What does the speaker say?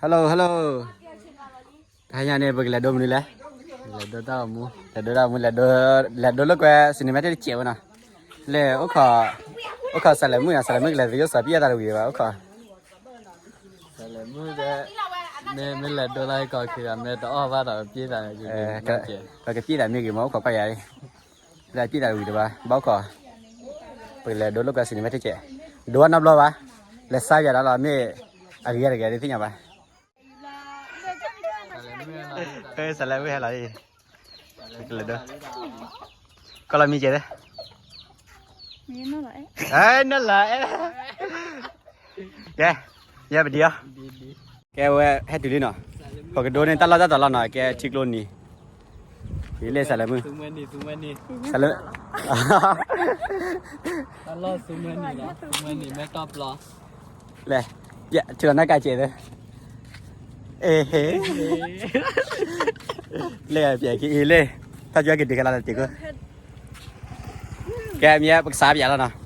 Hello hello, တဟါညါန့ၣ် ပကလဲၤဒိမနုၤလဲၣ်. လဲၤဒိတၢ်အိၣ်မူ, လဲၤဒိတၢ်အိၣ်မူ, လဲၤဒိလိာ်ကွဲ cinema တစဲးဝဲနီၤ. လဲၤ အိၣ်ခိးစးလဲၤမုၣ်နီၤ, စးလဲၤမုၣ်ကလဲၤသယိၣ်စီၤပျံၢ်တၢ်တဝံၤဘၣ် အိၣ်ခိး စးလဲၤမုၣ်, မ့ၢ်လဲၤဒိလၢကီၢ်ခံဒီး မ့ၢ်တအီၣ်ဘၣ်ဒီး ပျံၢ်သးန့ၣ်, ပကပျံၢ်သးမ့ၢ်ဂ့ၤမး အိၣ်ခိးကွၢ်ယၤ, လၢပျံၢ်သးတဝံၤတဘၣ် ဘၣ်အိၣ်ခိး, ပကလဲၤဒိလိာ်ကွဲ cinema တစဲး, ဒိဘၣ်နီတဘျီဘၣ်, လဲၤစါယၤဒီးလီၤ မ့ၢ်အဂ့ၤတဂ့ၤဒ်သ့ၣ်ညါဘၣ်. စးလဲၤမုၣ်ဟဲလီၤအံၤ, ကီၢ်လီၤမံကဲး, နီၢ်လီၤအဲၣ်, ကဲ, ယဲပဒံအီၤ, ကဲဝဲဟဲတုၤလံနီၤ, ပကဒိန့ၢ်တၢ်လီၢ်တၢ်တီၤလီၤနီၤ, ကဲထံကျိနံၤ, ယလဲၤစးလဲၤမုၣ်, စးလဲၤ လဲၣ်, ထံလီၤနၢ်ကးစဲးသၢ, အ့ဟ့, လဲၣ်ပျဲခံအံၤလဲၣ်, တၢ်ကၠီက့ၤဒုးခဲလၢာ်လၢတ့ၢ်ခိၣ်, ကဲမ့ၢ်ပကစးပယၤလီၤနီၤ.